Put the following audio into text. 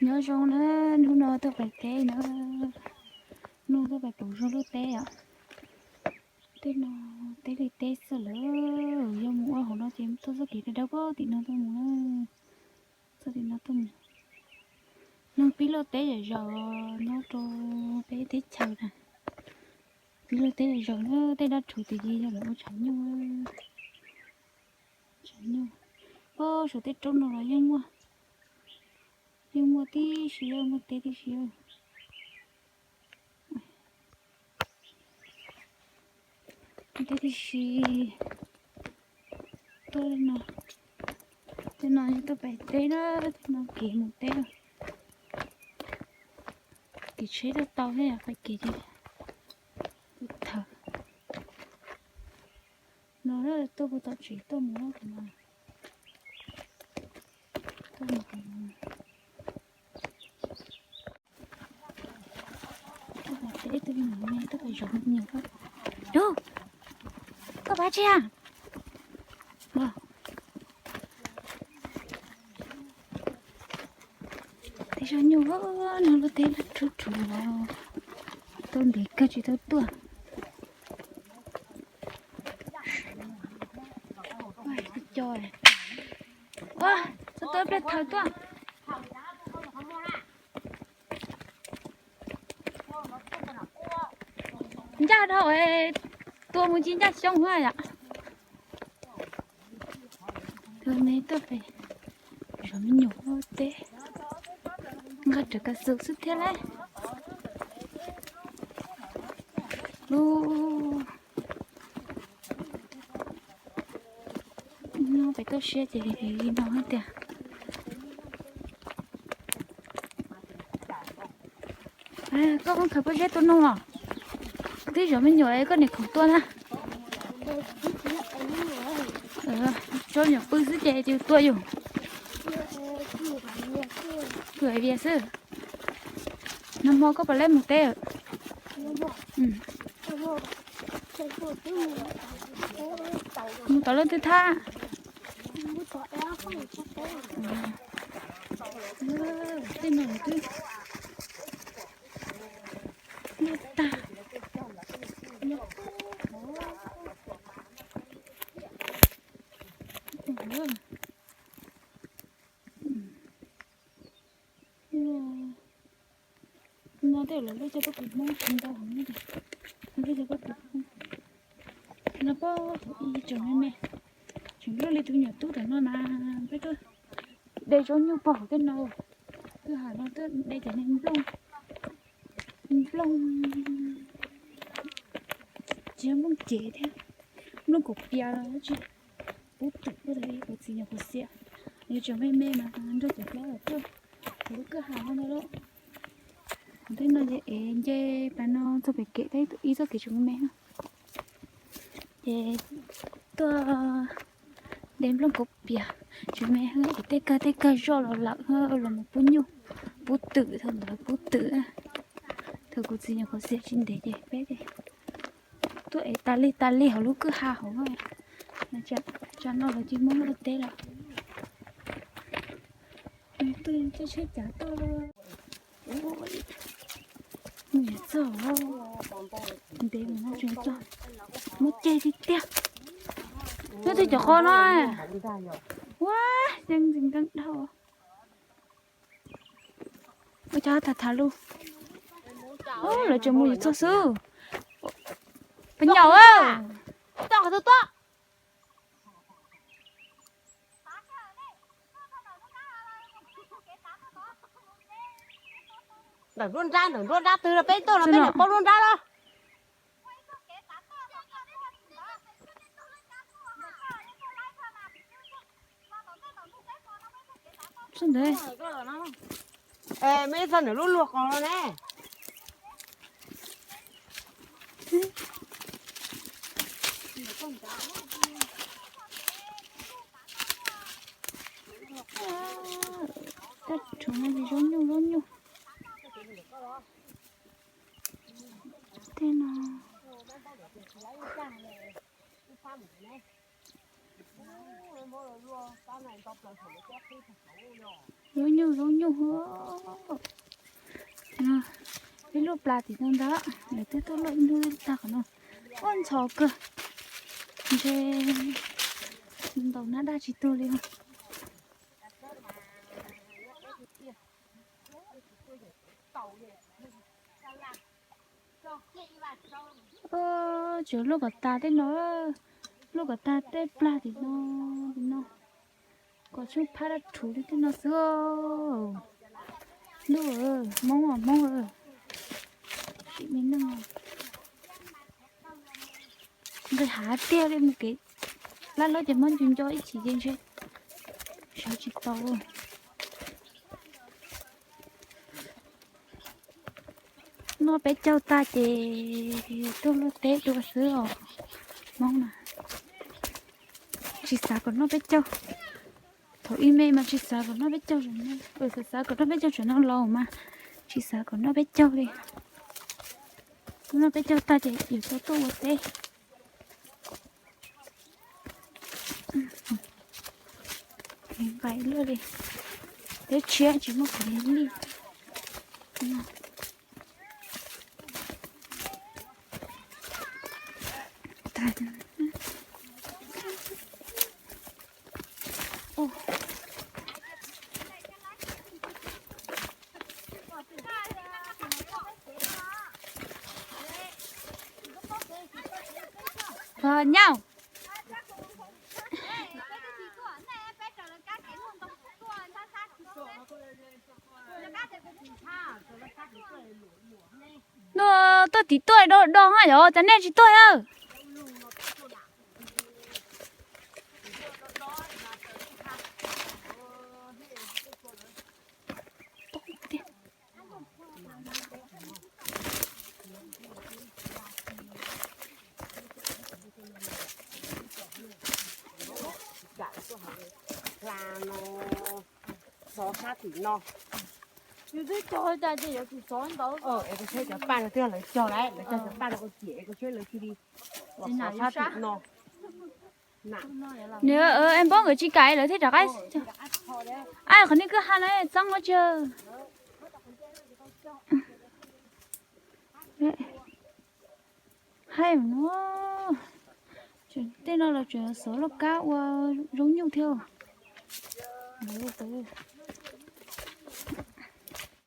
Nyob zoo na, hnub no tuaj pem teb na, hnub no tuaj pem pum zog lub teb os. Tej no teb li teb xwb lawm, yog mus ua hauv no ces tuaj txoj kev dawb dawb pem tim no tuaj mus na, txoj tim no tuaj mus. Neeg pib luaj teb zom zaws nyob rau peb teb chaws na, pib luaj teb zom zaws na, tej dab rhuv tim ces yog lawv ua tshav nyuj, tshav nyuj. Pab saum tej roob no los yeej muaj, yeej muaj tib si, yeej muaj teb tib si. Teb tib si tuaj no, tej no tuaj pem teb na, tej no kev mus teb. Kev tsheb tuaj tau thiab, qhov kev ces tuaj thawm no, tuaj puag tom tsev tuaj mus no, tuaj mus. Tuaj pem teb, tuaj pem zov me nyuam. Koj pab tsi a? Tej zaj nyuj no luaj teb rhuv rhuv, tuaj ntev kawg tsis tau tuaj. Ua, txhob tuaj ib pliag thawm tuaj. Ncaj dhau, tua mus tsis ncaj xyoob hab yom. Tus me tuaj pem zov me nyuam ua teb, nqa rawv kav xwm xwb thiab lauj. Lub no pem toj siab ces li no hab tiag. Koj muab khaws pob zeb tua noog los? Twb zov me nyuam koj niam khoom tua na. Tso nyuam pw xwb ces tus tua yus. Tus vias xwb. Nag hmo koj puas laib mus teb? Mus tom leej twg thab? Tej no twb loj tag. No tej lawv lub cov tub kws Hmoob tsis ntau heev, lub cov tub kws Hmoob no pab thaum ub tseem me me, tseem loj li tus nyuam tub tom no na, peb tuaj de zaub nyuj pog hauv tej no. Kwj ha no tuaj de cov niag nplooj, nplooj, tsis yog nplooj cev thiab, nplooj kaum pias los tsis, pub twm pub tau li kuv txiv nyuam qhuav xiam, yuav tseem me me mas nrog cov hlob los tuaj hauv lub kwj ha no ntag lauj. Hauv tej no ces ev nce pas no txog pem kev tau ib txoj kev tseem me me na. Ces tuaj de nplooj kaub pias, tseem me es tej kawg tej kawg zoj los lawm los mus pub nyuj, pub twm, thaum ntawd pub twm. Thaum kuv txiv nyuam qhuav xiam tsis ntev ces peb tuaj ev tas li tas li hauv lub kwj ha hauv. Tsam no lawv tsis muab luaj teb lawm. Tuaj caij tsheb cav tuaj. Mus txog ntev mus no tseem txog, muab ceg tiag tiag. Nyob twg cov qhov no, ua, yeej ntxim nkeeg dhau. Ua cas tham tham lus, lawv tseem mus yuav txog xwb. Pab nyaum, ntawm nruab nrab, ntawm nruab nrab twg los peb tuaj los peb niam paub nruab nrab los. Mej txog nram lub luag qos no ne. Tej rhuv no ces zaub nyuj, zaub nyuj. Tej no zaub nyuj, zaub nyuj. Ib lub plas tim no ntag, lawv twb tuaj luaj ib hnub tag qhov no. Ua ntxhov kawg, ntshe ntaus nab daj tsis tuag li. Tsuas luaj kom tas tej no, luaj kom tas tej plag tim no, tim no, kom tsuj phab dab rhuv li tej no xwb. Ntuj, Hmoob, Hmoob, sim me neej nqis hav tiag li mus kev laj loj ces Hmoob ncu nco ib chim ces ntshe sawv tsis tau. Noj peb caug tag ces tuaj luaj teb dua xwb os. Hmoob na, tsis xav kom noj peb caug. Thaum ib me mas tsis xav kom noj peb caug, xav xav kom noj peb caug tseem no laus mas tsis xav kom noj peb caug li. Noj peb caug tag ces yuav tau tuaj ua teb. Nqaim luaj li, teb tshiab tsis muaj kev li. Nyaum. Tuaj, tuaj tim tuaj do do na yog cas nej tsis tuaj a? Xov sab tim no. Yus twb cog tas ces yuav tsum xov ntawd. Es koj saib cov paj no twb yog lawv cog lawm, lawv cog cov paj no ua ciam es koj saib lawv cia li xov sab tim no. Nws, es npaub nkawd tsis kam lawv thiaj rov qab. Ai, qhov nej kwj ha no txeeb ua tsi. Haib no, tej no los tseem xov loj kab ua zoo nyuj thiab.